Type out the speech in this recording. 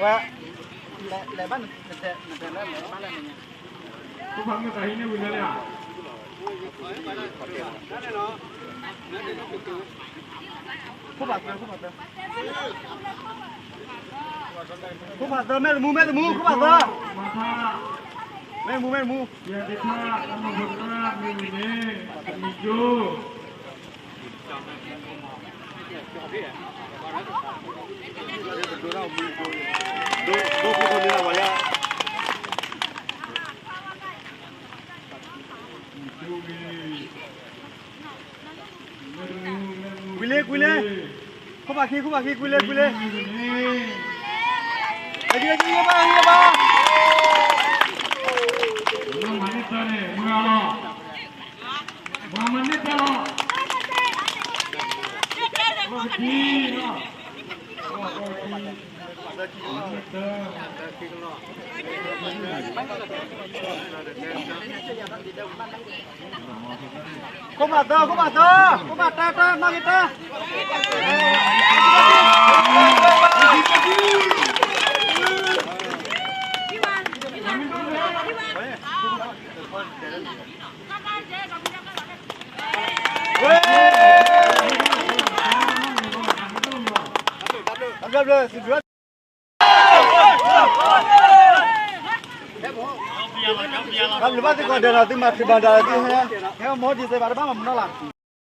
ဝဲ, လဲၤ, လဲၤဘၣ်နတဲ, နတဲလၢလဲၤဘၣ်လၢနညါ. ခိၣ်ဖးမ့ၢ်သးဟံးန့ၢ်ဝံၤလၢလၢ, ခိၣ်ဖးသၢ, ခိၣ်ဖးသၢ, ခိၣ်ဖးသၢ, မ့ၢ်တမူ, မ့ၢ်တမူ, ခိၣ်ဖးသၢ, မ့ၢ်တမူ, မ့ၢ်တမူ. ယၤတထါ, တၢ်မၤဖိတဖၣ်မ့ၢ်ဝံၤန့ၣ်, တမံၤကၠိ ကွံာ်လ့, ကွံာ်လ့, ခိၣ်ဖးခံ, ခိၣ်ဖးခံ, ကွံာ်လ့, ကွံာ်လ့. အဂ့ၤ, အဂ့ၤ, အဂ့ၤဘၣ်, အဂ့ၤဘၣ်. မၤန့ၢ်တၢ်န့ၣ်, မၤန့ၢ်တၢ်လီၤ. ခိၣ်ဖးသၢ, ခိၣ်ဖးသၢ, ခိၣ်ဖးတၢ, တၢ်, တၢ်, နီၣ်ဂံၢ်တၢ်. တၢ်ဘျုးဘၣ်သုကိးဂၤဒဲးနီၤ, သုမၤခ့ဘၣ်ဒၣ်သုဟဲ, ဟဲမၤဒ်သိးဘၣ်တဘၣ်မၤမနီၢ်လၢ်.